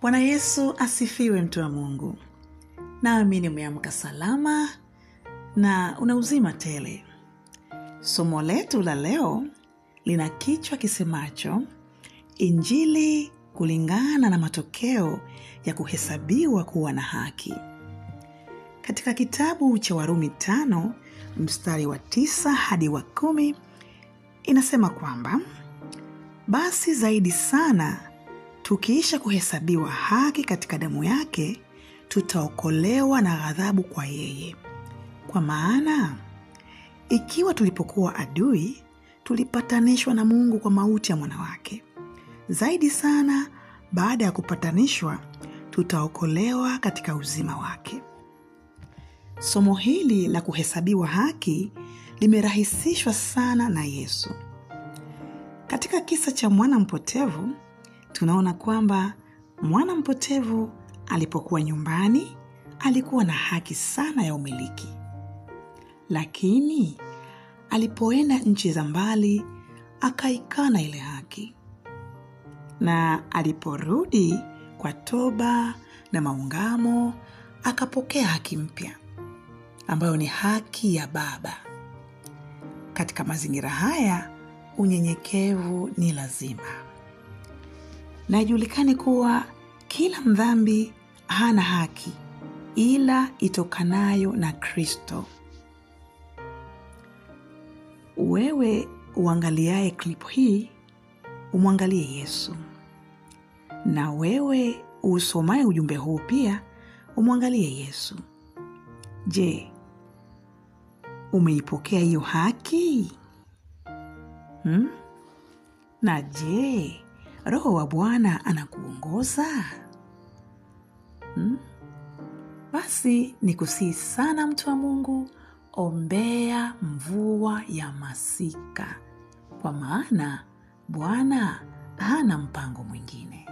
Bwana Yesu asifiwe, mtu wa Mungu. Naamini umeamka salama na una uzima tele. Somo letu la leo lina kichwa kisemacho Injili kulingana na matokeo ya kuhesabiwa kuwa na haki. Katika kitabu cha Warumi 5 mstari wa 9 hadi wa 10 inasema kwamba basi zaidi sana tukiisha kuhesabiwa haki katika damu yake, tutaokolewa na ghadhabu kwa yeye. Kwa maana ikiwa tulipokuwa adui, tulipatanishwa na Mungu kwa mauti ya mwana wake, zaidi sana baada ya kupatanishwa tutaokolewa katika uzima wake. Somo hili la kuhesabiwa haki limerahisishwa sana na Yesu. Katika kisa cha mwana mpotevu, tunaona kwamba mwana mpotevu alipokuwa nyumbani alikuwa na haki sana ya umiliki. Lakini alipoenda nchi za mbali akaikana ile haki. Na aliporudi kwa toba na maungamo akapokea haki mpya, ambayo ni haki ya Baba. Katika mazingira haya unyenyekevu ni lazima. Na ijulikane kuwa kila mdhambi hana haki ila itokanayo na Kristo. Wewe uangaliaye klipu hii, umwangalie Yesu. Na wewe usomaye ujumbe huu pia, umwangalie Yesu. Je, umeipokea hiyo haki? Na je, Roho wa Bwana anakuongoza? Basi nikusihi sana mtu wa Mungu, ombea mvua ya masika, kwa maana Bwana hana mpango mwingine.